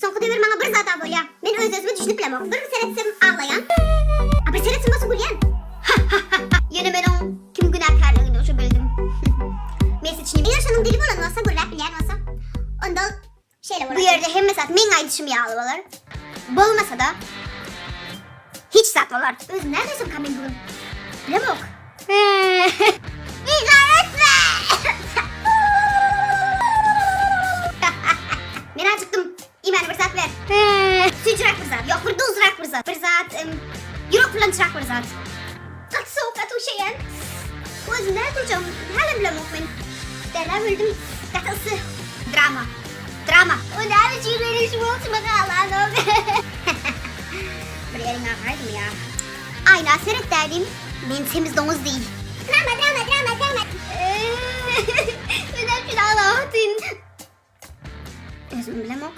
Soňky döwür maňa bir zat-a bolýa. Men öz-özüme düşünip bilemok. Bir seretsem aglaýan, a bir seretsem bolsa gülýän. Ha-ha-ha-ha. Ýöne men oň kim günäkärligini uje bildim. Messeçni. Eger şonuň dili bolan bolsa, gürläp bilýän bolsa, onda ol şeýle bolar. Bu ýerde hemme zat meň aýdyşym ýaly bolar. Bolmasa-da, hiç zat bolar. Özüm näme duýsamkam men bu gün? Bilemok. Bizar etme! Men acıktım. İmeni bir zat ver. Süýjüräk bir zat. Ýok, bir duzrak bir zat. Bir zat, ýürek bulançrak bir zat. Gaty sowuk, gaty üşeýän. Özüm näme durjagym hälem bilemok men. Derläp öldüm. Gaty yssy. Drama. Drama. O näme üçin meniň şu bolşuma galanok? Bir ýeriň agraýdymy ýa? Aýna seret dälim, men semiz doňuz diý. Drama, drama, drama, drama. Men näme üçin aglamatyn? Özüm bilemok.